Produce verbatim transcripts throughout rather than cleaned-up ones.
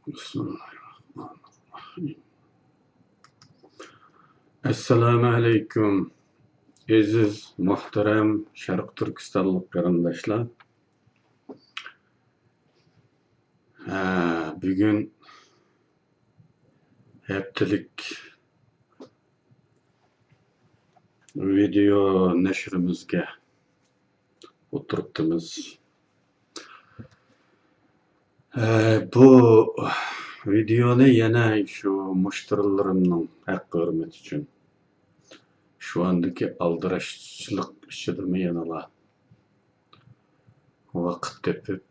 بىسمىللاھىررەھمانىررەھىم. ئەسسالامۇ ئەلەيكۇم، ئەزىز، مۇھتەرەم شەرقىي تۈركىستانلىق قېرىنداشلار. ھە، بۈگۈن ھەپتىلىك ۋىدېئو نەشرىمىزگە ئولتۇرۇپتىمىز. ئە، بۇ ۋىدېئونى يەنە شۇ مۇشتەرىلىرىمنىڭ ھەققى ھۆرمىتى ئۈچۈن، شۇ ئاندىكى ئالدىراشچىلىق ئىچىدىمۇ يەنىلا ۋاقىت تېپىپ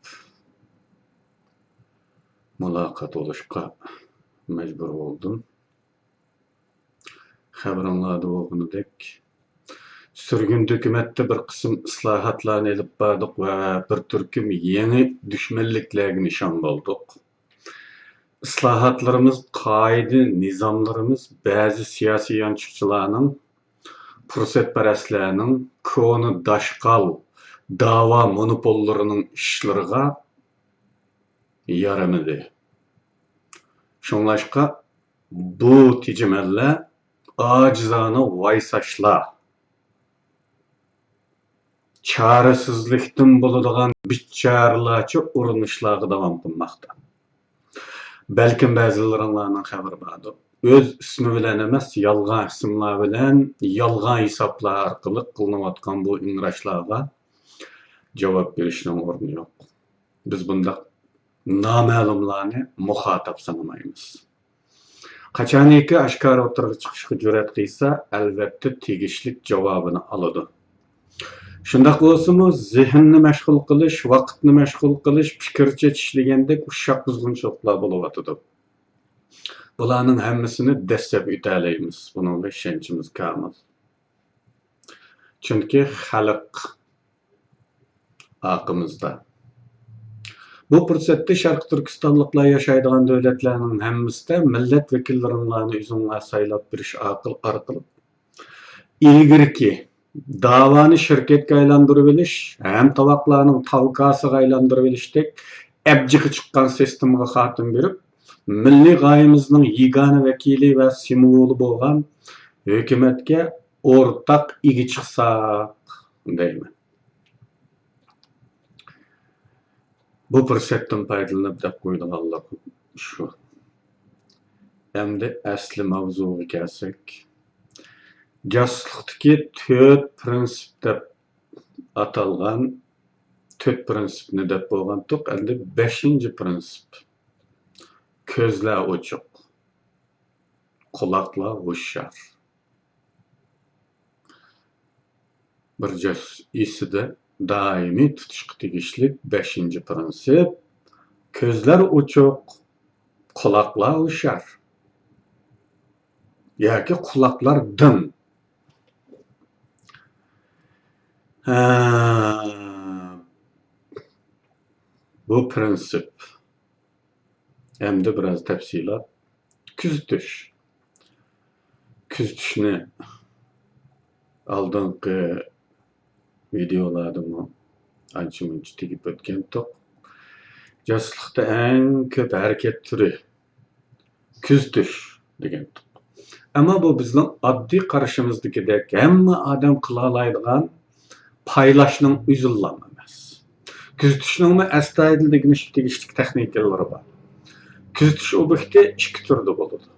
مۇلاقات بولۇشقا مەجبۇر بولدۇم. خەۋىرىڭلاردا بولغىنىدەك، سۈرگۈندە ھۆكۈمەتتە بىر قىسىم ئىسلاھاتلارنى ئېلىپ باردۇق ۋە بىر تۈركۈم يېڭى دۈشمەنلىكلەرگە نىشان بولدۇق. ئىسلاھاتلىرىمىز، قائىدە، نىزاملىرىمىز بەزى سىياسىي يانچۇقچىلارنىڭ، پۇرسەتپەرەسلەرنىڭ، كونا داشقال، داۋا مونوپوللىرىنىڭ ئىشلىرىغا يارىمىدى. شۇڭلاشقا بۇ تېجىمەللەر ئاجىزانە ۋايساشلار، چارىسىزلىكتىن بولىدىغان بىچارىلەرچە ئۇرۇنۇشلارغا داۋام قىلماقتا. بەلكىم بەزىلىرىڭلارنىڭ خەۋىرى باردۇر. ئۆز ئىسمى بىلەن ئەمەس، يالغان ئىسىملار بىلەن، يالغان ھېسابلار ئارقىلىق قىلىنىۋاتقان بۇ ئىڭراشلارغا جاۋاب بېرىشنىڭ ئورنى يوق. بىز بۇنداق نامەلۇملارنى مۇخاتەپ سانىمايمىز. قاچانكى ئاشكارا ئوتتۇرىغا چىقىشقا جۈرئەت قىلسا، ئەلۋەتتە تېگىشلىك جاۋابىنى ئالىدۇ. شۇنداق بولسىمۇ، زېھىننى مەشغۇل قىلىش، ۋاقىتنى مەشغۇل قىلىش، پىكىر چېچىش دېگەندەك ئۇششاق بۇزغۇنچىلىقلار بولۇۋاتىدۇ. بۇلارنىڭ ھەممىسىنى دەسسەپ ئۆتەلەيمىز، بۇنىڭغا ئىشەنچىمىز كامىل. چۈنكى خەلق ئارقىمىزدا. بۇ پۇرسەتتە شەرقىي تۈركىستانلىقلار ياشايدىغان دۆلەتلەرنىڭ ھەممىسىدە مىللەت ۋەكىللىرىڭلارنى ئۆزۈڭلار سايلاپ بېرىش ئارقىل-، ئارقىلىق ئىلگىرىكى داۋانى شىركەتكە ئايلاندۇرۇۋېلىش، ھەمتاۋاقلارنىڭ تاۋ كاسىغا ئايلاندۇرۇۋېلىشتەك ئەبجىقى چىققان سىستېمىغا خاتىمە بېرىپ، مىللىي غايىمىزنىڭ يېگانە ۋەكىلى ۋە سىمۋولى بولغان ھۆكۈمەتكە ئورتاق ئىگە چىقساق دەيمەن. بۇ پۇرسەتتىن پايدىلىنىپ دەپ قويىدىغانلىق شۇ. ئەمدى ئەسلى ماۋزۇغا كەلسەك، جاسۇسلۇقتىكى تۆت پىرىنسىپ دەپ ئاتالغان، تۆت پىرىنسىپنى دەپ بولغانتۇق، ئەمدى بەشىنچى پىرىنسىپ، كۆزلەر ئوچۇق، قۇلاقلار ھوشيار. بىر جاسۇس ئېسىدە دائىمىي تۇتۇشقا تېگىشلىك بەشىنچى پىرىنسىپ، كۆزلەر ئوچۇق، قۇلاقلار ھوشيار. ياكى قۇلاقلار دىڭ. ھە، بۇ پىرىنسىپ. ئەمدى بىراز تەپسىلات. كۆزىتىش. كۆزىتىشنى ئالدىنقى ۋىدېئولاردىمۇ ئانچە-مۇنچە تېگىپ ئۆتكەنتۇق. جاسۇسلۇقتا ئەڭ كۆپ ھەرىكەت تۈرى كۆزىتىش دېگەنتۇق. ئەمما بۇ بىزنىڭ ئاددىي قارىشىمىزدىكىدەك ھەممە ئادەم قىلالايدىغان پايلاشنىڭ ئۆزىلا ئەمەس. كۆزىتىشنىڭمۇ ئەستايىدىل دېگىنىشكە تېگىشلىك تېخنىكىلىرى بار. كۆزىتىش ئوبيېكتى ئىككى تۈردە بولىدۇ.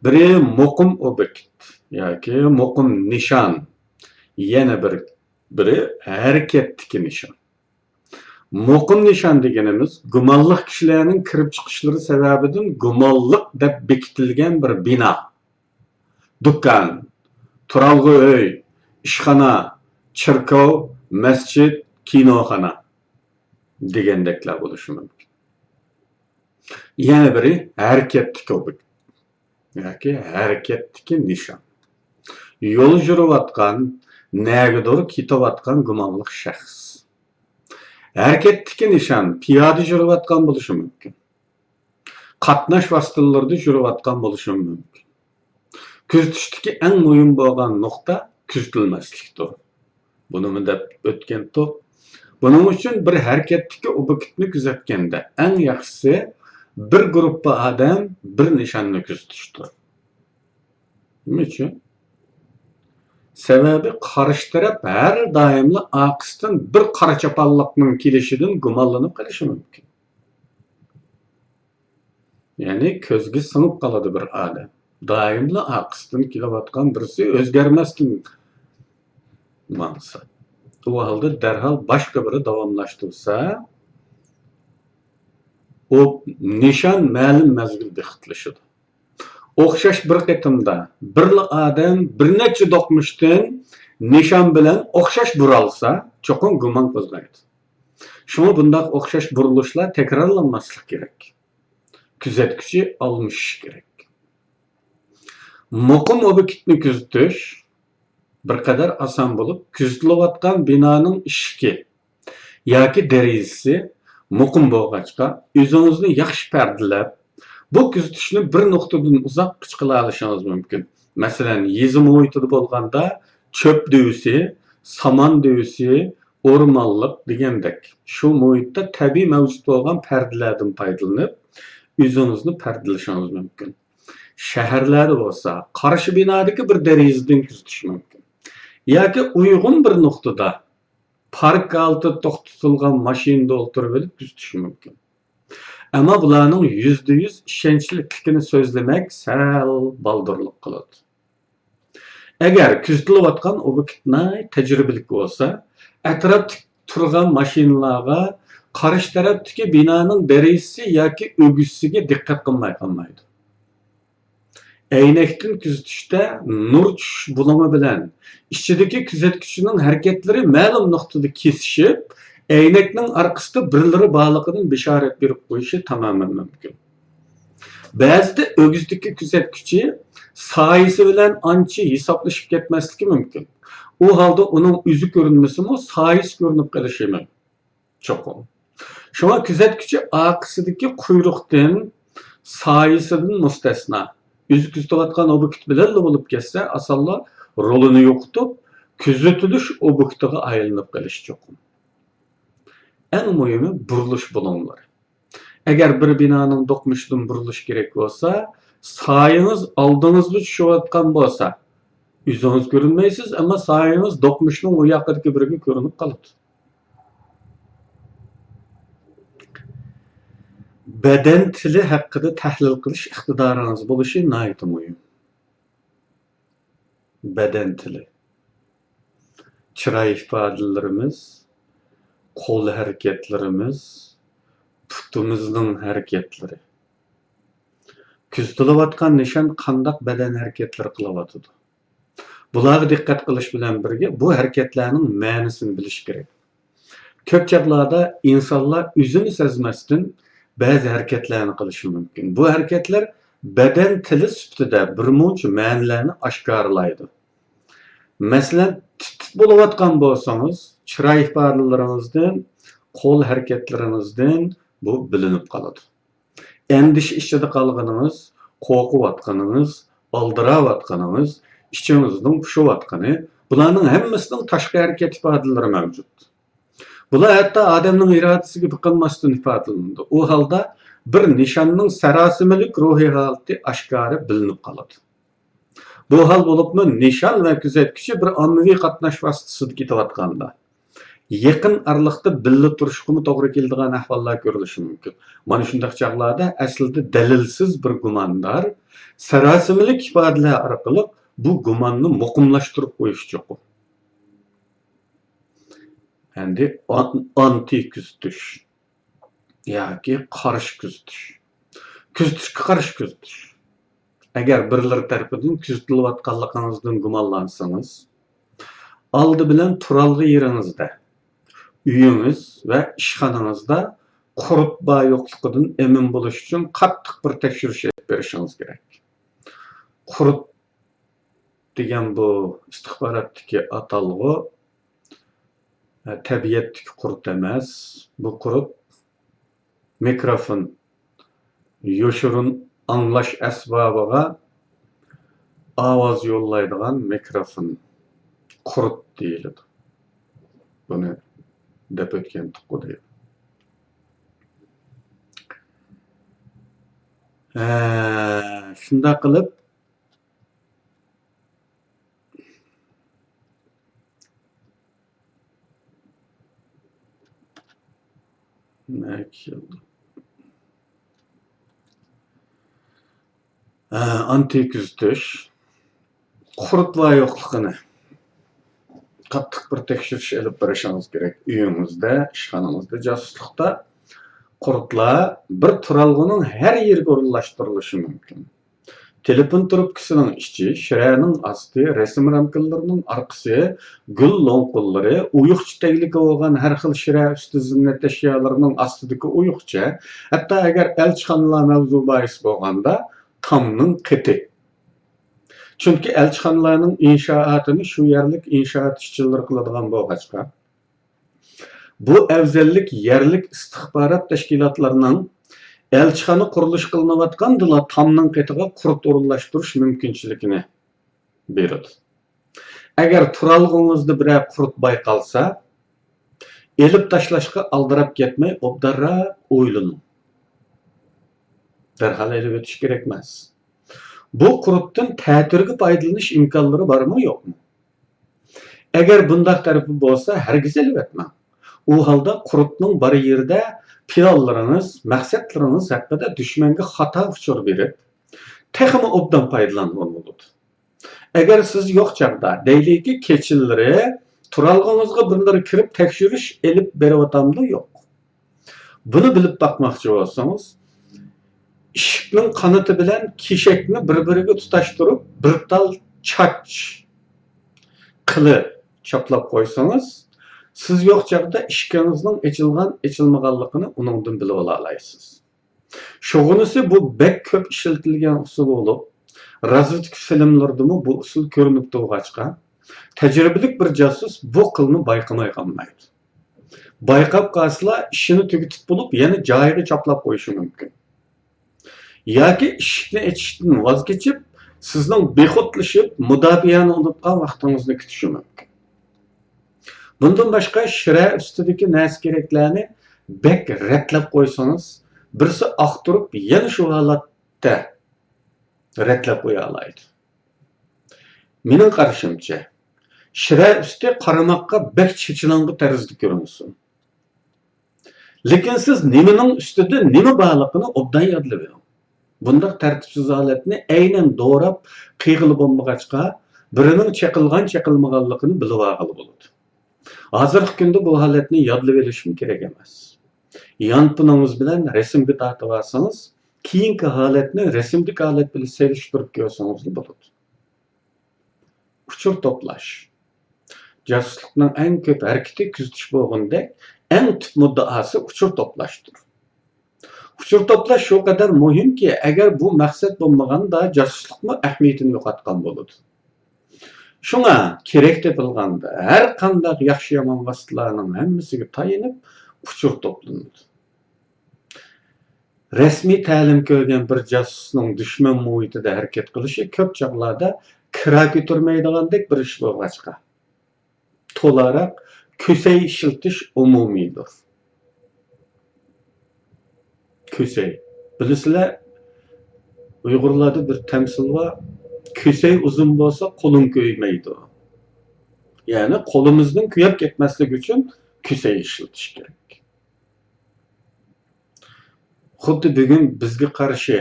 بىرى مۇقىم ئوبيېكت ياكى مۇقىم نىشان، يەنە بىر، بىرى ھەرىكەتتىكى نىشان. مۇقىم نىشان دېگىنىمىز گۇمانلىق كىشىلەرنىڭ كىرىپ چىقىشلىرى سەۋەبىدىن گۇمانلىق دەپ بېكىتىلگەن بىر بىنا. دۇكان، تۇرالغۇ ئۆي، ئىشخانا، چېركاۋ، مەسچىت، كىنوخانا دېگەندەكلەر بولۇشى مۇمكىن. يەنە بىرى ھەرىكەتتىكى ئوبيېكت ياكى ھەرىكەتتىكى نىشان. يول يۈرۈۋاتقان، نەگىدۇر كېتىۋاتقان گۇمانلىق شەخس. ھەرىكەتتىكى نىشان پىيادە يۈرۈۋاتقان بولۇشى مۇمكىن. قاتناش ۋاسىتىلىرىدا يۈرۈۋاتقان بولۇشى مۇمكىن. كۆزىتىشتىكى ئەڭ مۇھىم بولغان نۇقتا كۆزىتىلمەسلىكتۇر. بۇنىمۇ دەپ ئۆتكەنتۇق. بۇنىڭ ئۈچۈن بىر ھەرىكەتتىكى ئوبيېكتنى كۆزەتكەندە ئەڭ ياخشىسى بىر گۇرۇپپا ئادەم بىر نىشاننى كۆزىتىشتۇر. نېمە ئۈچۈن؟ سەۋەبى قارشى تەرەپ ھەر دائىملا ئارقىسىدىن بىر قارا چاپانلىقنىڭ كېلىشىدىن گۇمانلىنىپ قېلىشى مۇمكىن. يەنى كۆزگە سىڭىپ قالىدۇ بىر ئادەم. دائىملا ئارقىسىدىن كېلىۋاتقان بىرسى ئۆزگەرمەستىن ماڭسا. ئۇ ھالدا دەرھال باشقا بىرى داۋاملاشتۇرسا، ئۇ نىشان مەلۇم مەزگىل بېقىتىلىشىدۇ. ئوخشاش بىر قېتىمدا بىرلا ئادەم بىر نەچچە دوقمۇشتىن نىشان بىلەن ئوخشاش بۇرالسا، چوقۇم گۇمان قوزغايدۇ. شۇڭا بۇنداق ئوخشاش بۇرۇلۇشلار تەكرارلانماسلىق كېرەك. كۆزەتكۈچى ئالمىشىش كېرەك. مۇقىم ئوبيېكتنى كۆزىتىش بىر قەدەر ئاسان بولۇپ، كۆزىتىلىۋاتقان بىنانىڭ ئىشىكى ياكى دېرىزىسى مۇقىم بولغاچقا، ئۆزىڭىزنى ياخشى پەردىلەپ، بۇ كۆزىتىشنى بىر نۇقتىدىن ئۇزاققىچە قىلالىشىڭىز مۇمكىن. مەسىلەن، يېزا مۇھىتىدا بولغاندا چۆپ دۆۋىسى، سامان دۆۋىسى، ئورمانلىق دېگەندەك، شۇ مۇھىتتا تەبىئىي مەۋجۇت بولغان پەردىلەردىن پايدىلىنىپ، ئۆزىڭىزنى پەردىلىشىڭىز مۇمكىن. شەھەرلەردە بولسا، قارشى بىنادىكى بىر دېرىزىدىن كۆزىتىش مۇمكىن. ياكى ئۇيغۇن بىر نۇقتىدا، پارك ھالىتىدە توختىتىلغان ماشىنىدا ئولتۇرۇۋېلىپ كۆزىتىش مۇمكىن. ئەمما بۇلارنىڭ يۈزدە يۈز ئىشەنچلىكلىكىنى سۆزلىمەك سەل بالدۇرلۇق قىلىدۇ. ئەگەر كۆزىتىلىۋاتقان ئوبيېكت ناھايىتى تەجرىبىلىك بولسا، ئەتراپتىكى تۇرغان ماشىنىلارغا، قارشى تەرەپتىكى بىنانىڭ دېرىزىسى ياكى ئۆگزىسىگە دىققەت قىلماي قالمايدۇ. ئەينەكتىن كۆزىتىشتە نۇر چۈشۈش بۇلۇڭى بىلەن ئىچىدىكى كۆزەتكۈچىنىڭ ھەرىكەتلىرى مەلۇم نۇقتىدا كېسىشىپ، ئەينەكنىڭ ئارقىسىدا بىرلىرى بارلىقىدىن بېشارەت بېرىپ قويۇشى تامامەن مۇمكىن. بەزىدە ئۆگزىدىكى كۆزەتكۈچى سايىسى بىلەن ئانچە ھېسابلىشىپ كەتمەسلىكى مۇمكىن. ئۇ ھالدا ئۇنىڭ ئۆزى كۆرۈنمىسىمۇ، سايىسى كۆرۈنۈپ قېلىشى مۇمكىن. چوقۇم. شۇڭا كۆزەتكۈچى ئارقىسىدىكى قۇيرۇقتىن، سايىسىدىن مۇستەسنا. ئۆزى كۆزىتىۋاتقان ئوبيېكت بىلەنلا بولۇپ كەتسە، ئاسانلا رولىنى يوقىتىپ، كۆزىتىلىش ئوبيېكتىغا ئايلىنىپ قېلىشى چوقۇم. ئەڭ مۇھىمى بۇرۇلۇش بۇلۇڭلىرى. ئەگەر بىر بىنانىڭ دوقمۇشىدىن بۇرۇلۇش كېرەك بولسا، سايىڭىز ئالدىڭىزغا چۈشۈۋاتقان بولسا، ئۆزىڭىز كۆرۈنمەيسىز، ئەمما سايىڭىز دوقمۇشنىڭ ئۇ ياقىدىكى بىرىگە كۆرۈنۈپ قالىدۇ. بەدەن تىلى ھەققىدە تەھلىل قىلىش ئىقتىدارىڭىز بولۇشى ناھايىتى مۇھىم. بەدەن تىلى. چىراي ئىپادىلىرىمىز، قول ھەرىكەتلىرىمىز، پۇتىمىزنىڭ ھەرىكەتلىرى. كۆزىتىلىۋاتقان نىشان قانداق بەدەن ھەرىكەتلىرى قىلىۋاتىدۇ؟ بۇلارغا دىققەت قىلىش بىلەن بىرگە، بۇ ھەرىكەتلەرنىڭ مەنىسىنى بىلىش كېرەك. كۆپ چاغلاردا ئىنسانلار ئۆزىنى سەزمەستىن بەزى ھەرىكەتلەرنى قىلىشى مۇمكىن. بۇ ھەرىكەتلەر بەدەن تىلى سۈپىتىدە بىرمۇنچە مەنىلەرنى ئاشكارىلايدۇ. مەسىلەن، تىت-تىت بولۇۋاتقان بولسىڭىز، چىراي ئىپادىلىرىڭىزدىن، قول ھەرىكەتلىرىڭىزدىن بۇ بىلىنىپ قالىدۇ. ئەندىشە ئىچىدە قالغىنىڭىز، قورقۇۋاتقىنىڭىز، ئالدىراۋاتقىنىڭىز، ئىچىڭىزنىڭ پۇشۇۋاتقىنى، بۇلارنىڭ ھەممىسىنىڭ تاشقى ھەرىكەت ئىپادىلىرى مەۋجۇت. بۇلار ھەتتا ئادەمنىڭ ئىرادىسىگە بېقىنماستىن ئىپادىلىنىدۇ. ئۇ ھالدا بىر نىشاننىڭ ساراسىمىلىك روھىي ھالىتى ئاشكارا بىلىنىپ قالىدۇ. بۇ ھال بولۇپمۇ نىشان ۋە كۆزەتكۈچى بىر ئاممىۋى قاتناش ۋاسىتىسىدا كېتىۋاتقاندا، يېقىن ئارىلىقتا بىللە تۇرۇشقىمۇ توغرا كېلىدىغان ئەھۋاللار كۆرۈلۈشى مۇمكىن. مانا شۇنداق چاغلاردا ئەسلىدە دەلىلسىز بىر گۇماندار ساراسىمىلىك ئىپادىلەر ئارقىلىق بۇ گۇماننى مۇقىملاشتۇرۇپ قويۇش چوقۇم. ئەمدى ئان-، ئانتى كۆزىتىش ياكى قارشى كۆزىتىش. كۆزىتىشكە قارشى كۆزىتىش. ئەگەر بىرلىرى تەرىپىدىن كۆزىتىلىۋاتقانلىقىڭىزدىن گۇمانلانسىڭىز، ئالدى بىلەن تۇرالغۇ يېرىڭىزدە، ئۆيىڭىز ۋە ئىشخانىڭىزدا قۇرت بار يوقلۇقىدىن ئەمىن بولۇش ئۈچۈن قاتتىق بىر تەكشۈرۈش ئېلىپ بېرىشىڭىز كېرەك. قۇرت دېگەن بۇ ئىستىخباراتتىكى ئاتالغۇ، تەبىئەتتىكى قۇرت ئەمەس. بۇ قۇرت مىكروفون، يوشۇرۇن ئاڭلاش ئەسۋابىغا ئاۋاز يوللايدىغان مىكروفون، قۇرت دېيىلىدۇ. بۇنى دەپ ئۆتكەنتۇققۇ دەيدۇ. ھە، شۇنداق قىلىپ، ئانتى كۆزىتىش، قۇرت بار يوقلۇقىنى قاتتىق بىر تەكشۈرۈش ئېلىپ بېرىشىڭىز كېرەك. ئۆيىڭىزدە، ئىشخانىڭىزدا، جاسۇسلۇقتا قۇرتلار بىر تۇرالغۇنىڭ ھەر يېرىگە ئورۇنلاشتۇرۇلۇشى مۇمكىن. تېلېفون تۇرۇپكىسىنىڭ ئىچى، شىرەنىڭ ئاستى، رەسىم رامكىلىرىنىڭ ئارقىسى، گۈل لوڭقۇللىرى، ئويۇقچە تەگلىكى بولغان ھەر خىل شىرە ئۈستى زىننەت ئەشيالىرىنىڭ ئاستىدىكى ئويۇقچە، ھەتتا ئەگەر ئەلچىخانىلار مەۋزۇ بايىس بولغاندا، تامنىڭ قېتى. چۈنكى ئەلچىخانىلارنىڭ ئىنشائاتىنى شۇ يەرلىك ئىنشائات ئىشچىلىرى قىلىدىغان بولغاچقا، بۇ ئەۋزەللىك يەرلىك ئىستىخبارات تەشكىلاتلىرىنىڭ ئەلچىخانا قۇرۇلۇشى قىلىنىۋاتقاندىلا تامنىڭ قېتىغا قۇرت ئورۇنلاشتۇرۇش مۇمكىنچىلىكىنى بېرىدۇ. ئەگەر تۇرالغۇڭىزدا بىرەر قۇرت بايقالسا، ئېلىپ تاشلاشقا ئالدىراپ كەتمەي، ئوبدانراق ئويلىنىڭ. دەرھال ئېلىۋېتىش كېرەك ئەمەس. بۇ قۇرتتىن تەتۈرگە پايدىلىنىش ئىمكانلىرى بارمۇ، يوقمۇ؟ ئەگەر بۇنداق تەرىپى بولسا، ھەرگىز ئېلىۋەتمەڭ. ئۇ ھالدا قۇرتنىڭ بار يېرىدە پىلانلىرىڭىز، مەقسەتلىرىڭىز ھەققىدە دۈشمەنگە خاتا ئۇچۇر بېرىپ، تېخىمۇ ئوبدان پايدىلانغىلى بولىدۇ. ئەگەر سىز يوق چاغدا، دەيلىكى، كېچىلىرى تۇرالغۇڭىزغا بىرلىرى كىرىپ تەكشۈرۈش ئېلىپ بېرىۋاتامدۇ، يوق؟ بۇنى بىلىپ باقماقچى بولسىڭىز، ئىشىكنىڭ قانىتى بىلەن كېشەكنى بىر-بىرىگە تۇتاشتۇرۇپ، بىر تال چاچ قىلى چاپلاپ قويسىڭىز، سىز يوق چاغدا ئىشىكىڭىزنىڭ ئېچىلغان-ئېچىلمىغانلىقىنى ئۇنىڭدىن بىلىۋالالايسىز. شۇغىنىسى بۇ بەك كۆپ ئىشلىتىلگەن ئۇسۇل بولۇپ، رازۋېدكا فىلىملىرىدىمۇ بۇ ئۇسۇل كۆرۈنۈپ تۇرغاچقا، تەجرىبىلىك بىر جاسۇس بۇ قىلنى بايقىماي قالمايدۇ. بايقاپ قالسىلا، ئىشىنى تۈگىتىپ بولۇپ، يەنە جايىغا چاپلاپ قويۇشى مۇمكىن. ياكى ئىشىكنى ئېچىشتىن ۋاز كېچىپ، سىزنىڭ بىخۇدلىشىپ، مۇداپىئەنى ئۇنتۇپ قالغان ۋاقتىڭىزنى كۈتۈشى مۇمكىن. بۇندىن باشقا، شىرە ئۈستىدىكى نەرسە-كېرەكلەرنى بەك رەتلەپ قويسىڭىز، بىرسى ئاختۇرۇپ، يەنە شۇ ھالەتتە رەتلەپ قويالايدۇ. مېنىڭ قارىشىمچە، شىرە ئۈستى قارىماققا بەك چېچىلىڭغۇ تەرزدە كۆرۈنسۇن. لېكىن سىز نېمىنىڭ ئۈستىدە نېمە بارلىقىنى ئوبدان يادلىۋېلىڭ. بۇنداق تەرتىپسىز ھالەتنى ئەينەن دوراپ قىلغىلى بولمىغاچقا، بىرىنىڭ چېقىلغان-چېقىلمىغانلىقىنى بىلىۋالغىلى بولىدۇ. ھازىرقى كۈندە بۇ ھالەتنى يادلىۋېلىشمۇ كېرەك ئەمەس. يانفونىڭىز بىلەن رەسىمگە تارتىۋالسىڭىز، كېيىنكى ھالەتنى رەسىمدىكى ھالەت بىلەن سېلىشتۇرۇپ كۆرسىڭىزلا بولىدۇ. ئۇچۇر توپلاش. جاسۇسلۇقنىڭ ئەڭ كۆپ ھەرىكىتى كۆزىتىش بولغىنىدەك، ئەڭ تۈپ مۇددىئاسى ئۇچۇر توپلاشتۇر. ئۇچۇر توپلاش شۇ قەدەر مۇھىمكى، ئەگەر بۇ مەقسەت بولمىغاندا، جاسۇسلۇقمۇ ئەھمىيىتىنى يوقاتقان بولىدۇ. شۇڭا كېرەك تېپىلغاندا، ھەر قانداق ياخشى-يامان ۋاسىتىلەرنىڭ ھەممىسىگە تايىنىپ، ئۇچۇر توپلىنىدۇ. رەسمىي تەلىم كۆرگەن بىر جاسۇسنىڭ دۈشمەن مۇھىتىدا ھەرىكەت قىلىشى كۆپ چاغلاردا كىرا كۆتۈرمەيدىغاندەك بىر ئىش بولغاچقا، تولاراق كۈسەي ئىشلىتىش ئومۇمىيدۇر. كۈسەي. بىلىسىلەر، ئۇيغۇرلاردا بىر تەمسىل بار، «كۈسەي ئۇزۇن بولسا، قولۇڭ كۆيمەيدۇ.» يەنى قولىمىزنىڭ كۆيۈپ كەتمەسلىكى ئۈچۈن كۈسەي ئىشلىتىش كېرەك. خۇددى بۈگۈن بىزگە قارشى،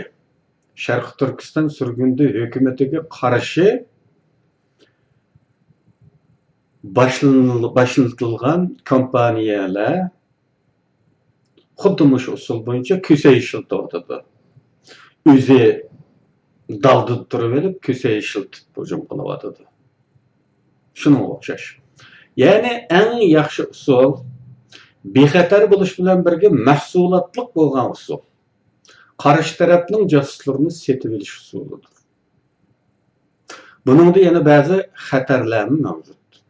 شەرقىي تۈركىستان سۈرگۈندە ھۆكۈمىتىگە قارشى باشلىنىل-، باشلىتىلغان كامپانىيەلەر خۇددى مۇشۇ ئۇسۇل بويىچە كۈسەي ئىشلىتىۋاتىدۇ. ئۆزى دالدىدا تۇرۇۋېلىپ، كۈسەي ئىشلىتىپ ھۇجۇم قىلىۋاتىدۇ. شۇنىڭغا ئوخشاش. يەنى ئەڭ ياخشى ئۇسۇل، بىخەتەر بولۇش بىلەن بىرگە مەھسۇلاتلىق بولغان ئۇسۇل. قارشى تەرەپنىڭ جاسۇسلىرىنى سېتىۋېلىش ئۇسۇلىدۇر. بۇنىڭدا يەنە بەزى خەتەرلەرمۇ مەۋجۇت.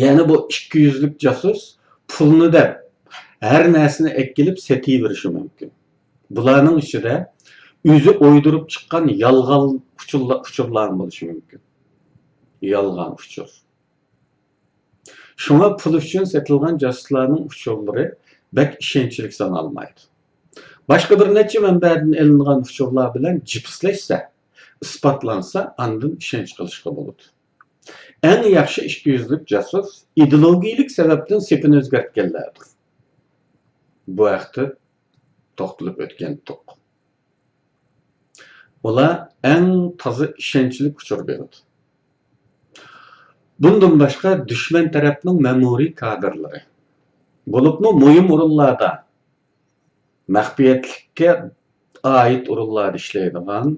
يەنى بۇ ئىككى يۈزلۈك جاسۇس پۇلنى دەپ، ھەر نەرسىنى ئەكېلىپ سېتىۋېرىشى مۇمكىن. بۇلارنىڭ ئىچىدە ئۆزى ئويدۇرۇپ چىققان يالغان ئۇچۇرلا-، ئۇچۇرلارمۇ بولۇشى مۇمكىن. يالغان ئۇچۇر. شۇڭا پۇل ئۈچۈن سېتىلغان جاسۇسلارنىڭ ئۇچۇرلىرى بەك ئىشەنچلىك سانالمايدۇ. باشقا بىر نەچچە مەنبەدىن ئېلىنغان ئۇچۇرلار بىلەن جىپسلەشسە، ئىسپاتلانسا، ئاندىن ئىشەنچ قىلىشقا بولىدۇ. ئەڭ ياخشى ئىككى يۈزلۈك جاسۇس ئىدېئولوگىيەلىك سەۋەبتىن سېپىنى ئۆزگەرتكەنلەردۇر. بۇ ھەقتە توختىلىپ ئۆتكەنتۇق. ئۇلار ئەڭ تازا ئىشەنچلىك ئۇچۇر بېرىدۇ. بۇندىن باشقا، دۈشمەن تەرەپنىڭ مەمۇرىي كادىرلىرى، بولۇپمۇ مۇھىم ئورۇنلاردا، مەخپىيەتلىككە ئائىت ئورۇنلاردا ئىشلەيدىغان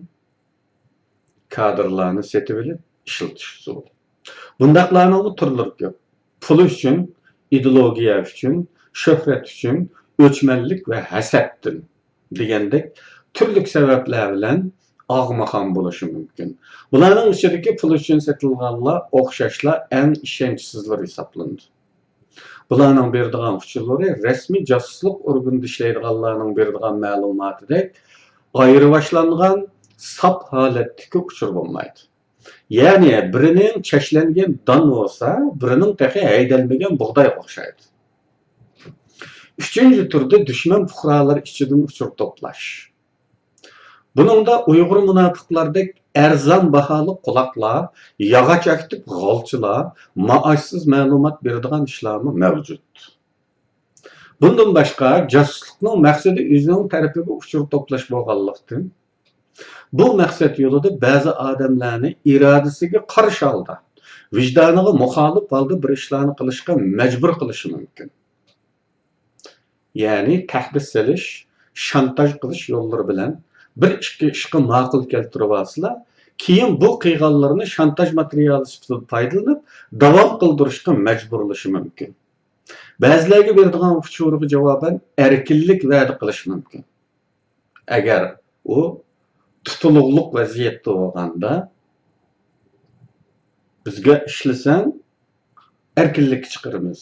كادىرلارنى سېتىۋېلىپ ئىشلىتىش ئۇسۇلى. بۇنداقلارنىڭمۇ تۈرلىرى كۆپ. پۇل ئۈچۈن، ئىدېئولوگىيە ئۈچۈن، شۆھرەت ئۈچۈن، ئۆچمەنلىك ۋە ھەسەتتىن دېگەندەك تۈرلۈك سەۋەبلەر بىلەن ئاغمىخان بولۇشى مۇمكىن. بۇلارنىڭ ئىچىدىكى پۇل ئۈچۈن سېتىلغانلار ئوخشاشلا ئەڭ ئىشەنچسىزلىرى ھېسابلىنىدۇ. بۇلارنىڭ بېرىدىغان ئۇچۇرلىرى رەسمىي جاسۇسلۇق ئورگىنىدا ئىشلەيدىغانلارنىڭ بېرىدىغان مەلۇماتىدەك ئايرىۋاشلانغان، ساپ ھالەتتىكى ئۇچۇر بولمايدۇ. يەنى بىرىنىڭ چەكلەنگەن دان بولسا، بىرىنىڭ تېخى ھەيدەلمىگەن بۇغدايغا ئوخشايدۇ. ئۈچىنچى تۈردە دۈشمەن پۇقرالىرى ئىچىدىن ئۇچۇر توپلاش. بۇنىڭدا ئۇيغۇر مۇناپىقلاردەك ئەرزان باھالىق قۇلاقلار، ياغاچ ئاكتىپ غالچىلار، مائاشسىز مەلۇمات بېرىدىغان ئىشلارمۇ مەۋجۇت. بۇندىن باشقا، جاسۇسلۇقنىڭ مەقسىتى ئۆزىنىڭ تەرىپىگە ئۇچۇر توپلاش بولغانلىقتىن، بۇ مەقسەت يولىدا بەزى ئادەملەرنى ئىرادىسىگە قارشى ھالدا، ۋىجدانىغا مۇخالىپ ھالدا بىر ئىشلارنى قىلىشقا مەجبۇر قىلىشى مۇمكىن. يەنى تەھدىت سېلىش، شانتاژ قىلىش يوللىرى بىلەن بىر ئىككى ئىشقا ماقۇل كەلتۈرۈۋالسىلا، كېيىن بۇ قىلغانلىرىنى شانتاژ ماتېرىيالى سۈپىتىدە پايدىلىنىپ، داۋام قىلدۇرۇشقا مەجبۇرلىشى مۇمكىن. بەزىلەرگە بېرىدىغان ئۇچۇرىغا جاۋابەن ئەركىنلىك ۋەدە قىلىشى مۇمكىن. ئەگەر ئۇ تۇتۇلغۇلۇق ۋەزىيەتتە بولغاندا، «بىزگە ئىشلىسەڭ، ئەركىنلىككە چىقىرىمىز»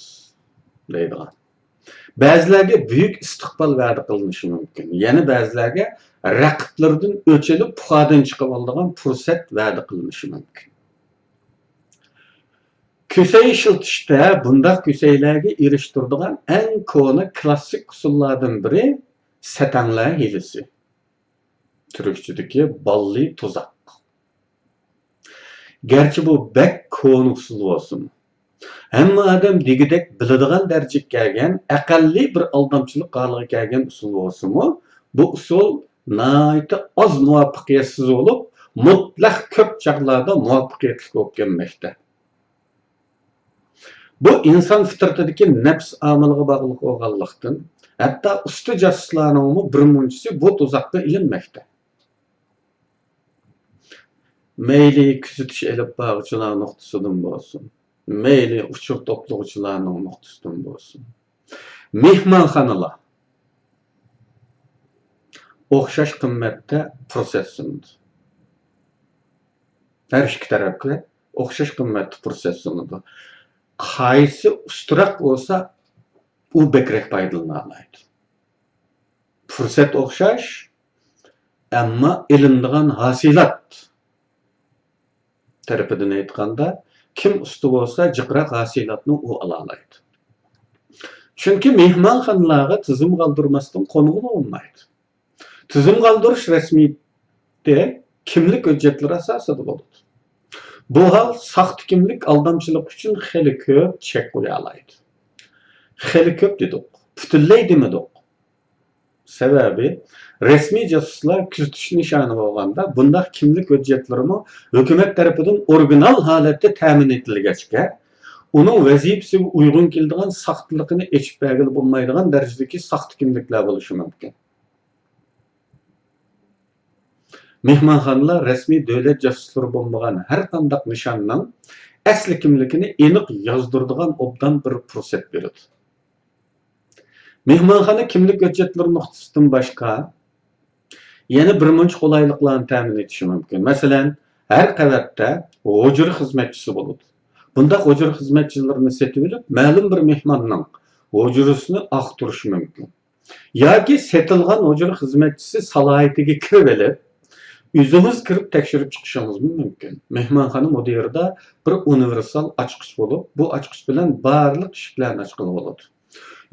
دەيدىغان. بەزىلەرگە بۈيۈك ئىستىقبال ۋەدە قىلىنىشى مۇمكىن. يەنە بەزىلەرگە رەقىبلىرىدىن ئۆچ ئېلىپ، پۇخادىن چىقىۋالىدىغان پۇرسەت ۋەدە قىلىنىشى مۇمكىن. كۈسەي ئىشلىتىشتە بۇنداق كۈسەيلەرگە ئېرىشتۈرىدىغان ئەڭ كونا كلاسسىك ئۇسۇللاردىن بىرى سەتەڭلەر ھىيلىسى. تۈركچىدىكى باللى تۇزاق. گەرچە بۇ بەك كونا ئۇسۇل بولسىمۇ، ھەممە ئادەم دېگۈدەك بىلىدىغان دەرىجىگە كەلگەن، ئەقەللىي بىر ئالدامچىلىق ھالىغا كەلگەن ئۇسۇل بولسىمۇ، بۇ ئۇسۇل ناھايىتى ئاز مۇۋەپپەقىيەتسىز بولۇپ، مۇتلەق كۆپ چاغلاردا مۇۋەپپەقىيەتلىك بولۇپ كەلمەكتە. بۇ ئىنسان فىترىتىدىكى نەپس ئامىلىغا باغلىق بولغانلىقتىن، ھەتتا ئۇستا جاسۇسلارنىڭمۇ بىر مۇنچىسى بۇ تۇزاققا ئىلىنمەكتە. مەيلى كۆزىتىش ئېلىپ بارغۇچىلار نۇقتىسىدىن بولسۇن، مەيلى ئۇچۇر توپلىغۇچىلارنىڭ نۇقتىسىدىن بولسۇن، مېھمانخانىلار ئوخشاش قىممەتتە پۇرسەت سۇنىدۇ. ھەر ئىككى تەرەپكە ئوخشاش قىممەتتە پۇرسەت سۇنىدۇ. قايسى ئۇستىراق بولسا، ئۇ بەكرەك پايدىلىنالايدۇ. پۇرسەت ئوخشاش، ئەمما ئېلىنىدىغان ھاسىلات تەرىپىدىن ئېيتقاندا، كىم ئۇستا بولسا، جىقراق ھاسىلاتنى ئۇ ئالالايدۇ. چۈنكى مېھمانخانىلارغا تىزىم قالدۇرماستىن قونغىلى بولمايدۇ. تىزىم قالدۇرۇش رەسمىيىتى كىملىك ھۆججەتلىرى ئاساسىدا بولىدۇ. بۇ ھال ساختا كىملىك ئالدامچىلىق ئۈچۈن خېلى كۆپ چەك قويالايدۇ. خېلى كۆپ دېدۇق، پۈتۈنلەي دېمىدۇق. سەۋەبى، رەسمىي جاسۇسلار كۆزىتىش نىشانى بولغاندا، بۇنداق كىملىك ھۆججەتلىرىمۇ ھۆكۈمەت تەرىپىدىن ئورىگىنال ھالەتتە تەمىن ئېتىلگەچكە، ئۇنىڭ ۋەزىپىسىگە ئۇيغۇن كېلىدىغان ساختىلىقىنى ئېچىپ بەرگىلى بولمايدىغان دەرىجىدىكى ساختا كىملىكلەر بولۇشى مۇمكىن. مېھمانخانىلار رەسمىي دۆلەت جاسۇسلىرى بولمىغان ھەر قانداق نىشاننىڭ ئەسلى كىملىكىنى ئېنىق يازدۇرىدىغان ئوبدان بىر پۇرسەت بېرىدۇ. مېھمانخانا كىملىك ھۆججەتلىرى نۇقتىسىدىن باشقا، يەنە بىر مۇنچە قولايلىقلارنى تەمىن ئېتىشى مۇمكىن. مەسىلەن، ھەر قەۋەتتە ھۇجرا خىزمەتچىسى بولىدۇ. بۇنداق ھۇجرا خىزمەتچىلىرىنى سېتىۋېلىپ، مەلۇم بىر مېھماننىڭ ھۇجرىسىنى ئاختۇرۇشى مۇمكىن. ياكى سېتىلغان ھۇجرا خىزمەتچىسى سالاھىيىتىگە كىرىۋېلىپ، ئۆزىڭىز كىرىپ تەكشۈرۈپ چىقىشىڭىزمۇ مۇمكىن. مېھمانخانا مۇدىرىدا بىر ئۇنىۋېرسال ئاچقۇچ بولۇپ، بۇ ئاچقۇچ بىلەن بارلىق ئىشىكلەرنى ئاچقىلى بولىدۇ.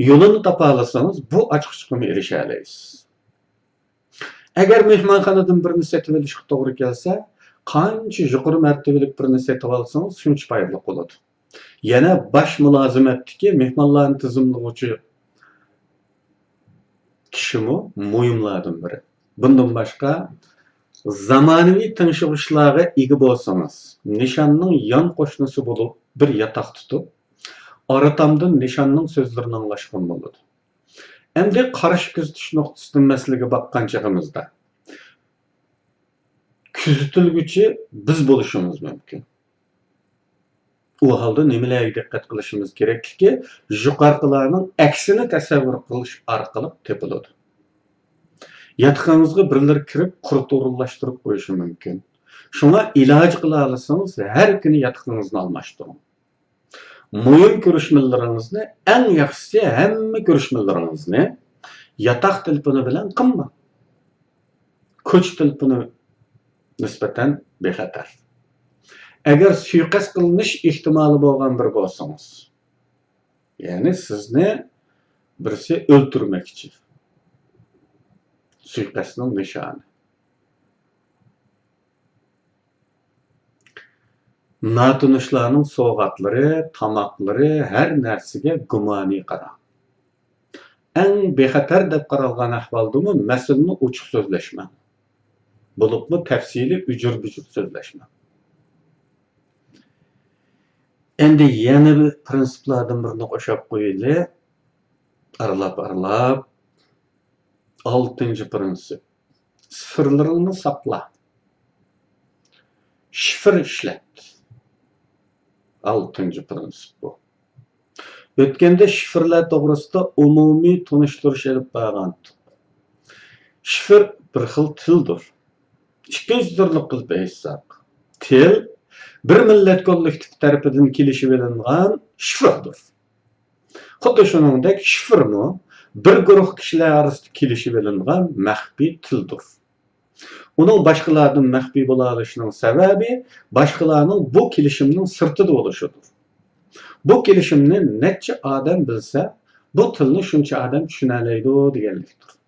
يولىنى تاپالىسىڭىز، بۇ ئاچقۇچقىمۇ ئېرىشەلەيسىز. ئەگەر مېھمانخانىدىن بىرنى سېتىۋېلىشقا توغرا كەلسە، قانچە يۇقىرى مەرتىۋىلىك بىرنى سېتىۋالسىڭىز، شۇنچە پايدىلىق بولىدۇ. يەنە باش مۇلازىمەتتىكى مېھمانلارنى تىزىملىغۇچى كىشىمۇ مۇھىملاردىن بىرى. بۇندىن باشقا، زامانىۋى تىڭشىغۇچلارغا ئىگە بولسىڭىز، نىشاننىڭ يان قوشنىسى بولۇپ بىر ياتاق تۇتۇپ، ئارىتامدىن نىشاننىڭ سۆزلىرىنى ئاڭلاشقىمۇ بولىدۇ. ئەمدى قارشى كۆزىتىش نۇقتىسىدىن مەسىلىگە باققان چېغىمىزدا، كۆزىتىلگۈچى بىز بولۇشىمىز مۇمكىن. ئۇ ھالدا نېمىلەرگە دىققەت قىلىشىمىز كېرەكلىكى يۇقىرىقىلارنىڭ ئەكسىنى تەسەۋۋۇر قىلىش ئارقىلىق تېپىلىدۇ. ياتىقىڭىزغا بىرلىرى كىرىپ، قۇرت ئورۇنلاشتۇرۇپ قويۇشى مۇمكىن. شۇڭا ئىلاجى قىلالىسىڭىز، ھەر كۈنى ياتىقىڭىزنى ئالماشتۇرۇڭ. مۇھىم كۆرۈشمىلىرىڭىزنى، ئەڭ ياخشىسى، ھەممە كۆرۈشمىلىرىڭىزنى ياتاق تېلېفونى بىلەن قىلماڭ. كوچا تېلېفونى نىسبەتەن بىخەتەر. ئەگەر سۇيىقەست قىلىنىش ئېھتىمالى بولغان بىرى بولسىڭىز، يەنى سىزنى بىرسى ئۆلتۈرمەكچى، سۇيىقەستنىڭ نىشانى. ناتونۇشلارنىڭ سوۋغاتلىرى، تاماقلىرى، ھەر نەرسىگە گۇمانىي قاراڭ. ئەڭ بىخەتەر دەپ قارالغان ئەھۋالدىمۇ مەسىلىنى ئوچۇق سۆزلەشمەڭ. بولۇپمۇ تەپسىلىي ئۈجۈر-بۈجۈر سۆزلەشمەڭ. ئەمدى يەنە بىر پرىنسىپلاردىن بىرىنى قوشاپ قويىلى. ئارىلاپ-ئارىلاپ. ئالتىنچى پرىنسىپ. سىرلىرىڭنى ساقلا. شىفىر ئىشلەت. ئالتىنچى پرىنسىپ بۇ. ئۆتكەندە شىفىرلار توغرىسىدا ئومۇمىي تونۇشتۇرۇش ئېلىپ بارغانتۇق. شىفىر بىر خىل تىلدۇر. ئىككىنچى تۈرلۈك قىلىپ ئېيتساق، تىل بىر مىللەت كوللېكتىپى تەرىپىدىن كېلىشىۋېلىنغان شىفىردۇر. خۇددى شۇنىڭدەك شىفىرمۇ بىر گۇرۇھ كىشىلەر ئارىسىدا كېلىشىۋېلىنغان مەخپىي تىلدۇر. ئۇنىڭ باشقىلاردىن مەخپىي بولالىشىنىڭ سەۋەبى باشقىلارنىڭ بۇ كېلىشىمنىڭ سىرتىدا بولۇشىدۇر. بۇ كېلىشىمنى نەچچە ئادەم بىلسە، بۇ تىلنى شۇنچە ئادەم چۈشىنەلەيدۇ دېگەنلىكتۇر.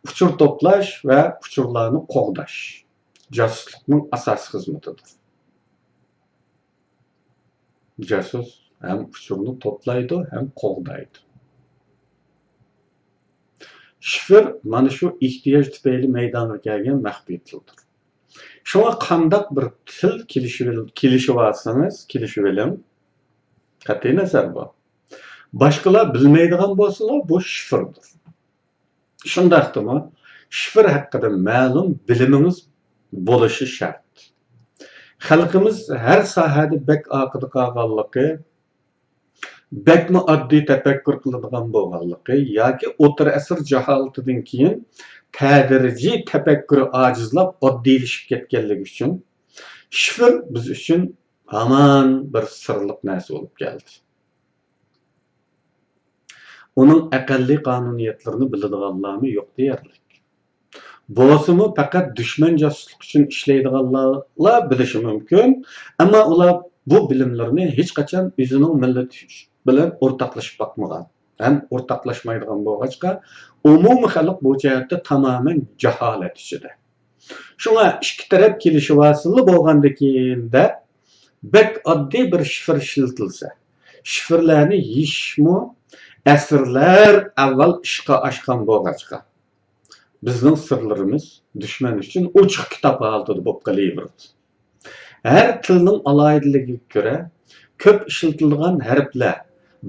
ئۇچۇر توپلاش ۋە ئۇچۇرلارنى قوغداش جاسۇسلۇقنىڭ ئاساسىي خىزمىتىدۇر. جاسۇس ھەم ئۇچۇرنى توپلايدۇ، ھەم قوغدايدۇ. شىفىر مانا شۇ ئېھتىياج تۈپەيلى مەيدانغا كەلگەن مەخپىي تىلدۇر. شۇڭا قانداق بىر تىل كېلىشىۋېل-، كېلىشىۋالسىڭىز، كېلىشىۋېلىڭ. قەتئىينەزەر بۇ. باشقىلار بىلمەيدىغان بولسىلا، بۇ شىفىردۇر. شۇنداقتىمۇ، شىفىر ھەققىدە مەلۇم بىلىمىڭىز بولۇشى شەرت. خەلقىمىز ھەر ساھەدە بەك ئارقىدا قالغانلىقى، بەكمۇ ئاددىي تەپەككۇر قىلىدىغان بولغانلىقى ياكى ئوتتۇرا ئەسىر جاھالىتىدىن كېيىن تەدرىجىي تەپەككۇرى ئاجىزلاپ ئاددىيلىشىپ كەتكەنلىكى ئۈچۈن، شىفىر بىز ئۈچۈن ھامان بىر سىرلىق نەرسە بولۇپ كەلدى. ئۇنىڭ ئەقەللىي قانۇنىيەتلىرىنى بىلىدىغانلارمۇ يوق دېيەرلىك. بولسىمۇ پەقەت دۈشمەن جاسۇسلۇق ئۈچۈن ئىشلەيدىغانلارلا بىلىشى مۇمكىن، ئەمما ئۇلار بۇ بىلىملىرىنى ھېچقاچان ئۆزىنىڭ مىللىتى بىلەن ئورتاقلىشىپ باقمىغان ھەم ئورتاقلاشمايدىغان بولغاچقا، ئومۇمىي خەلق بۇ جەھەتتە تامامەن جاھالەت ئىچىدە. شۇڭا ئىككى تەرەپ كېلىشىۋالسىلا بولغاندىكىن دەپ، بەك ئاددىي بىر شىفىر ئىشلىتىلسە، شىفىرلارنى يېشىشمۇ ئەسىرلەر ئاۋۋال ئىشقا ئاشقان بولغاچقا، بىزنىڭ سىرلىرىمىز دۈشمەن ئۈچۈن ئوچۇق كىتاب ھالىتىدە بولۇپ قېلىۋېرىدۇ. ھەر تىلنىڭ ئالاھىدىلىكىگە كۆرە، كۆپ ئىشلىتىلىدىغان ھەرپلەر،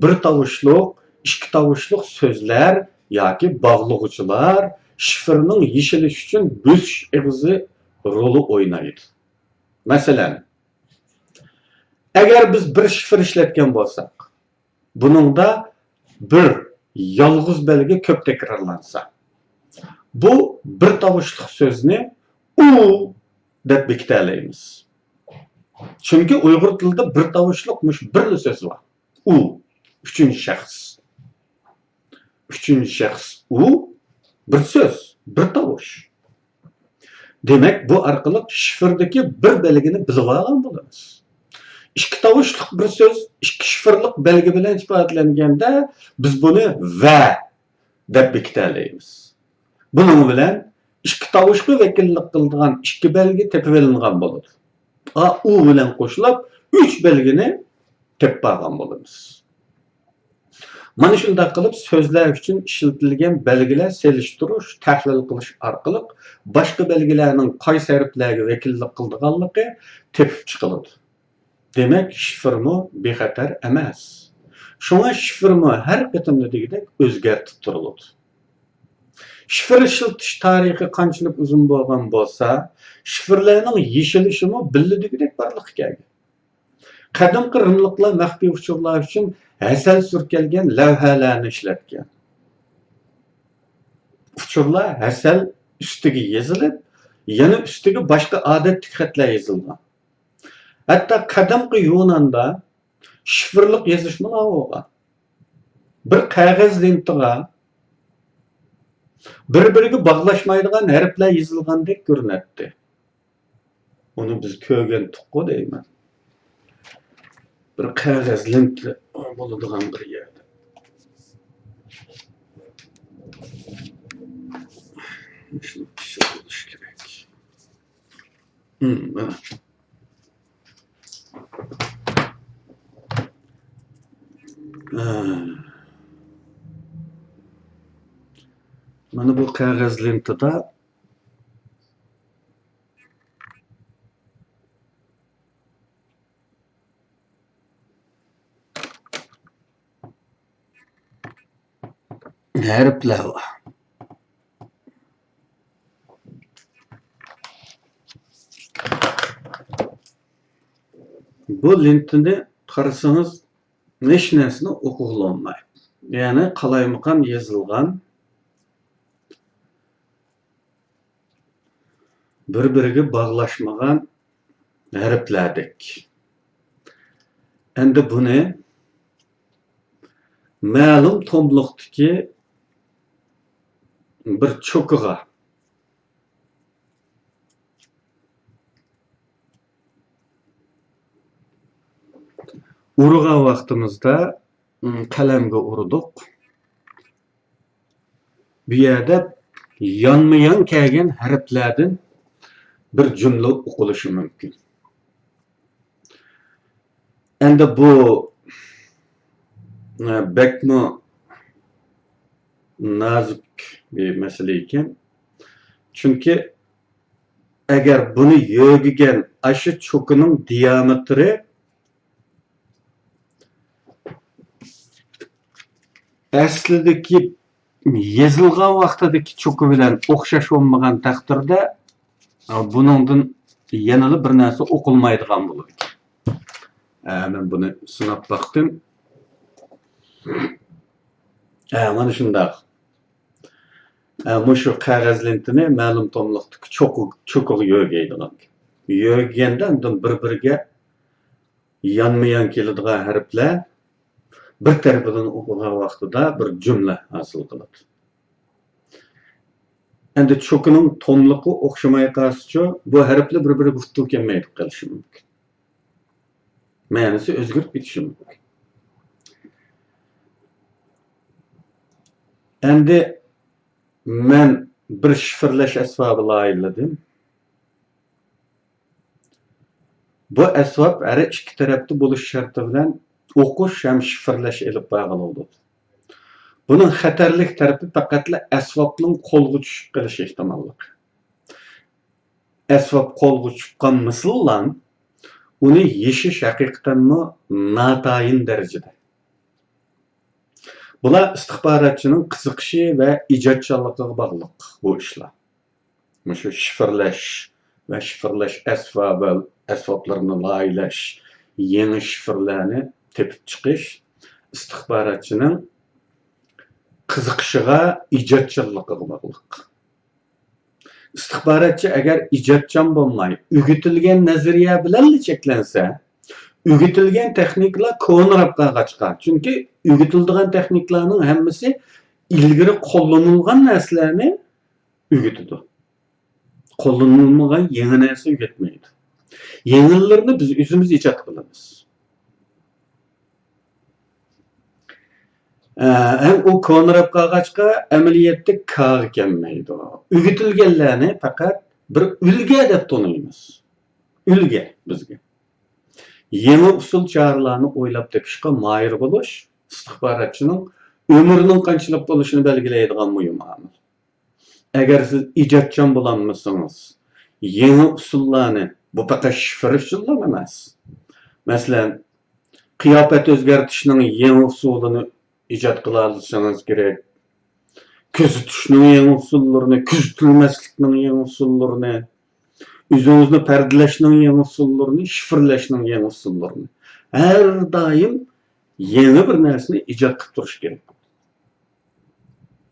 بىر تاۋۇشلۇق، ئىككى تاۋۇشلۇق سۆزلەر ياكى باغلىغۇچىلار شىفىرنىڭ يېشىلىشى ئۈچۈن بۆسۈش ئېغىزى رولى ئوينايدۇ. مەسىلەن، ئەگەر بىز بىر شىفىر ئىشلەتكەن بولساق، بۇنىڭدا بىر يالغۇز بەلگە كۆپ تەكرارلانسا، بۇ بىر تاۋۇشلۇق سۆزنى ئۇ دەپ بېكىتەلەيمىز. چۈنكى ئۇيغۇر تىلىدا بىر تاۋۇشلۇق مۇشۇ بىرلا سۆز بار. ئۇ، ئۈچىنچى شەخس. ئۈچىنچى شەخس ئۇ، بىر سۆز، بىر تاۋۇش. دېمەك، بۇ ئارقىلىق شىفىردىكى بىر بەلگىنى بىلىۋالغان بولىمىز. ئىككى تاۋۇشلۇق بىر سۆز ئىككى شىفىرلىق بەلگە بىلەن ئىپادىلەنگەندە، بىز بۇنى ۋە دەپ بېكىتەلەيمىز. بۇنىڭ بىلەن ئىككى تاۋۇشقا ۋەكىللىك قىلىدىغان ئىككى بەلگە تېپىۋېلىنغان بولىدۇ. ئا، ئۇ بىلەن قوشۇلۇپ، ئۈچ بەلگىنى تېپىپ ئالغان بولىمىز. مانا شۇنداق قىلىپ، سۆزلەر ئۈچۈن ئىشلىتىلگەن بەلگىلەر سېلىشتۇرۇش، تەھلىل قىلىش ئارقىلىق باشقا بەلگىلەرنىڭ قايسى ھەرپلەرگە ۋەكىللىك قىلىدىغانلىقى تېپىپ چىقىلىدۇ. دېمەك، شىفىرمۇ بىخەتەر ئەمەس. شۇڭا شىفىرمۇ ھەر قېتىمدا دېگۈدەك ئۆزگەرتىپ تۇرۇلىدۇ. شىفىر ئىشلىتىش تارىخى قانچىلىك ئۇزۇن بولغان بولسا، شىفىرلارنىڭ يېشىلىشىمۇ بىللە دېگۈدەك بارلىققا كەلگەن. قەدىمكى رىملىقلار مەخپىي ئۇچۇرلار ئۈچۈن ھەسەل سۈركەلگەن لەۋھەلەرنى ئىشلەتكەن. ئۇچۇرلار ھەسەل ئۈستىگە يېزىلىپ، يەنە ئۈستىگە باشقا ئادەتتىكى خەتلەر يېزىلغان. ھەتتا قەدىمكى يۇناندا شىفىرلىق يېزىشمۇ بولغان. بىر قەغەز لېنتىغا بىر-بىرىگە باغلاشمايدىغان ھەرپلەر يېزىلغاندەك كۆرۈنەتتى. ئۇنى بىز كۆرگەنتۇققۇ دەيمەن. بىر قەغەز لېنتە بولىدىغان بىر يەردە. مۇشۇنى پىشۇرۇۋېلىش كېرەك. ھىم، مانا. ھە. مانا بۇ قەغەز لېنتىدا ھەرپلەر بار. بۇ لېنتىنى قارىسىڭىز، ھېچ نەرسىنى ئوقۇغىلى بولمايدۇ. يەنى قالايمىقان يېزىلغان، بىر-بىرىگە باغلاشمىغان ھەرپلەردەك. ئەمدى بۇنى مەلۇم توملۇقتىكى بىر چوكىغا ئۇرغان ۋاقتىمىزدا، م، قەلەمگە ئۇردۇق. بۇ يەردە يانمۇيان كەلگەن ھەرپلەردىن بىر جۈملە ئوقۇلۇشى مۇمكىن. ئەمدى بۇ، ئە، بەكمۇ نازۇك بىر مەسىلە ئىكەن. چۈنكى ئەگەر بۇنى يۆگىگەن ئاشۇ چوكىنىڭ دىيامېتىرى ئەسلىدىكى، يېزىلغان ۋاقتىدىكى چوكا بىلەن ئوخشاش بولمىغان تەقدىردە، بۇنىڭدىن يەنىلا بىر نەرسە ئوقۇلمايدىغان بولىدىكەن. ئە، مەن بۇنى سىناپ باقتىم. ئە، مانا شۇنداق. ئە، مۇشۇ قەغەز لېنتىنى مەلۇم توملۇقتىكى چوقۇ-، چوكىغا يۆگەيدىغان. يۆگىگەندە ئاندىن بىر-بىرىگە يانمۇيان كېلىدىغان ھەرپلەر بىر تەرىپىدىن ئوقۇغان ۋاقتىدا بىر جۈملە ھاسىل قىلىدۇ. ئەمدى چوكىنىڭ توملۇقى ئوخشىماي قالسىچۇ، بۇ ھەرپلەر بىر-بىرىگە ئۇتتۇرۇپ كەلمەيدىغان قېلىشى مۇمكىن. مەنىسى ئۆزگىرىپ كېتىشى مۇمكىن. ئەمدى مەن بىر شىفىرلەش ئەسۋابى لايىھەلىدىم. بۇ ئەسۋاب ھەر ئىككى تەرەپتە بولۇش شەرتى بىلەن ئوقۇش ھەم شىفىرلەش ئېلىپ بارغىلى بولىدۇ. بۇنىڭ خەتەرلىك تەرىپى پەقەتلا ئەسۋابنىڭ قولغا چۈشۈپ قېلىش ئېھتىماللىقى. ئەسۋاب قولغا چۈشۈپ قالمىسىلا، ئۇنى يېشىش ھەقىقەتەنمۇ ناتايىن دەرىجىدە. بۇلار ئىستىخباراتچىنىڭ قىزىقىشى ۋە ئىجادچانلىقىغا باغلىق بۇ ئىشلار. مۇشۇ شىفىرلەش ۋە شىفىرلەش ئەسۋابى، ئەسۋابلىرىنى لايىھەلەش، يېڭى شىفىرلارنى تېپىپ چىقىش ئىستىخباراتچىنىڭ قىزىقىشىغا، ئىجادچانلىقىغا باغلىق. ئىستىخباراتچى ئەگەر ئىجادچان بولماي، ئۆگىتىلگەن نەزەرىيە بىلەنلا چەكلەنسە، ئۆگىتىلگەن تېخنىكىلار كونىراپ قالغاچقا، چۈنكى ئۆگىتىلىدىغان تېخنىكىلارنىڭ ھەممىسى ئىلگىرى قوللىنىلغان نەرسىلەرنى ئۆگىتىدۇ. قوللىنىلمىغان يېڭى نەرسە ئۆگەتمەيدۇ. يېڭىلىرىنى بىز ئۆزىمىز ئىجاد قىلىمىز. ئە، ھەم ئۇ كونىراپ قالغاچقا، ئەمەلىيەتتە كاغا كەلمەيدۇ. ئۆگىتىلگەنلەرنى پەقەت بىر ئۈلگە دەپ تونۇيمىز. ئۈلگە بىزگە. يېڭى ئۇسۇل چارىلارنى ئويلاپ تېپىشقا ماھىر بولۇش ئىستىخباراتچىنىڭ ئۆمرىنىڭ قانچىلىك بولۇشىنى بەلگىلەيدىغان مۇھىم ئامىل. ئەگەر سىز ئىجادچان بولالمىسىڭىز، يېڭى ئۇسۇللارنى، بۇ پەقەت شىفىر ئۇسۇللار ئەمەس. مەسىلەن، قىياپەت ئۆزگەرتىشنىڭ يېڭى ئۇسۇلىنى ئىجاد قىلالىسىڭىز كېرەك. كۆزىتىشنىڭ يېڭى ئۇسۇللىرىنى، كۆزىتىلمەسلىكنىڭ يېڭى ئۇسۇللىرىنى، ئۆزىڭىزنى پەردىلەشنىڭ يېڭى ئۇسۇللىرىنى، شىفىرلەشنىڭ يېڭى ئۇسۇللىرىنى. ھەر دائىم يېڭى بىر نەرسىنى ئىجاد قىلىپ تۇرۇش كېرەك.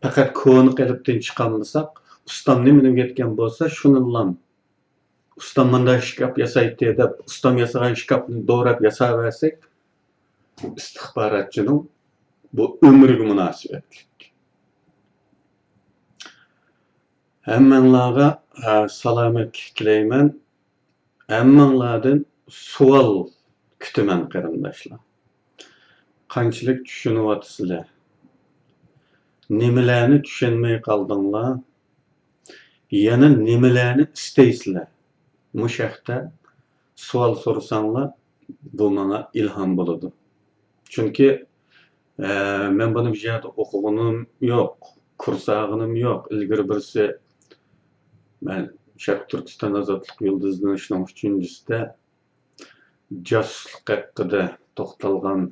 پەقەت كونا قېلىپتىن چىقالمىساق، ئۇستام نېمىنى ئۆگەتكەن بولسا، شۇنىلا ئۇستام مۇنداق شكاپ ياسايتتى دەپ، ئۇستام ياسىغان شكاپنى دوراپ ياساۋەرسەك، ئىستىخباراتچىنىڭ بۇ ئۆمرىگە مۇناسىۋەتلىك. ھەممەڭلارغا، ئە، سالامەتلىك تىلەيمەن. ھەممەڭلاردىن سوئال كۈتىمەن، قېرىنداشلار. قانچىلىك چۈشىنىۋاتىسىلەر؟ نېمىلەرنى چۈشەنمەي قالدىڭلار؟ يەنە نېمىلەرنى ئىستەيسىلەر؟ مۇشۇ ھەقتە سوئال سورىساڭلار، بۇ ماڭا ئىلھام بولىدۇ. چۈنكى، ئە، مەن بۇنى بۇ يەردە ئوقۇغىنىم يوق، كۇرس ئالغىنىم يوق. ئىلگىرى بىرسى، مەن شەرقىي تۈركىستان ئازادلىق يۇلتۇزىنىڭ شۇنىڭ ئۈچىنچىسىدە جاسۇسلۇق ھەققىدە توختالغان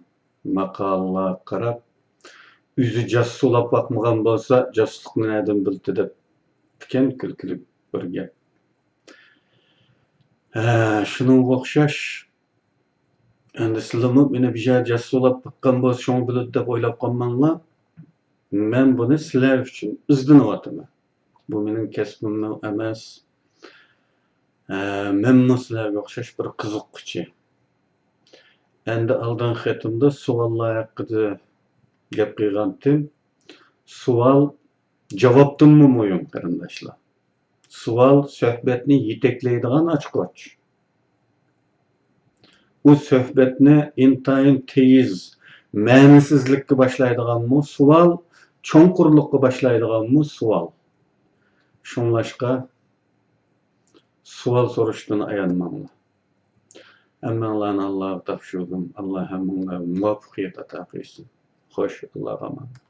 ماقالىلەرگە قاراپ، ئۆزى جاسۇس ئۇلاپ باقمىغان بولسا، جاسۇسلۇقنى نەدىن بىلدى دەپ ئىكەن، كۈلكىلىك بىر گەپ. ھە، شۇنىڭغا ئوخشاش، ئەمدى سىلىمۇ مېنى بىر يەر جاسۇس ئۇلاپ باققان بولسا، شۇڭا بىلىدۇ دەپ ئويلاپ قالماڭلار. مەن بۇنى سىلەر ئۈچۈن ئىزدىنىۋاتىمەن. بۇ مېنىڭ كەسپىممۇ ئەمەس. ھە، مەنمۇ سىلەرگە ئوخشاش بىر قىزىققۇچى. ئەمدى ئالدىنقى خېتىمدە سوئاللار ھەققىدە گەپ قىلغانتىم. سوئال جاۋابتىنمۇ مۇھىم، قېرىنداشلار. سوئال سۆھبەتنى يېتەكلەيدىغان ئاچقۇچ. ئۇ سۆھبەتنى ئىنتايىن تېيىز، مەنىسىزلىككە باشلايدىغانمۇ سوئال، چوڭقۇرلۇققا باشلايدىغانمۇ سوئال. شۇڭلاشقا، سوئال سوراشتىن ئايانماڭلار. ھەممەڭلارنى ئاللاغا تاپشۇردۇم. ئاللا ھەممىڭلارغا مۇۋەپپەقىيەت ئاتا قىلسۇن. خوش، ئاللاغا ئامانەت.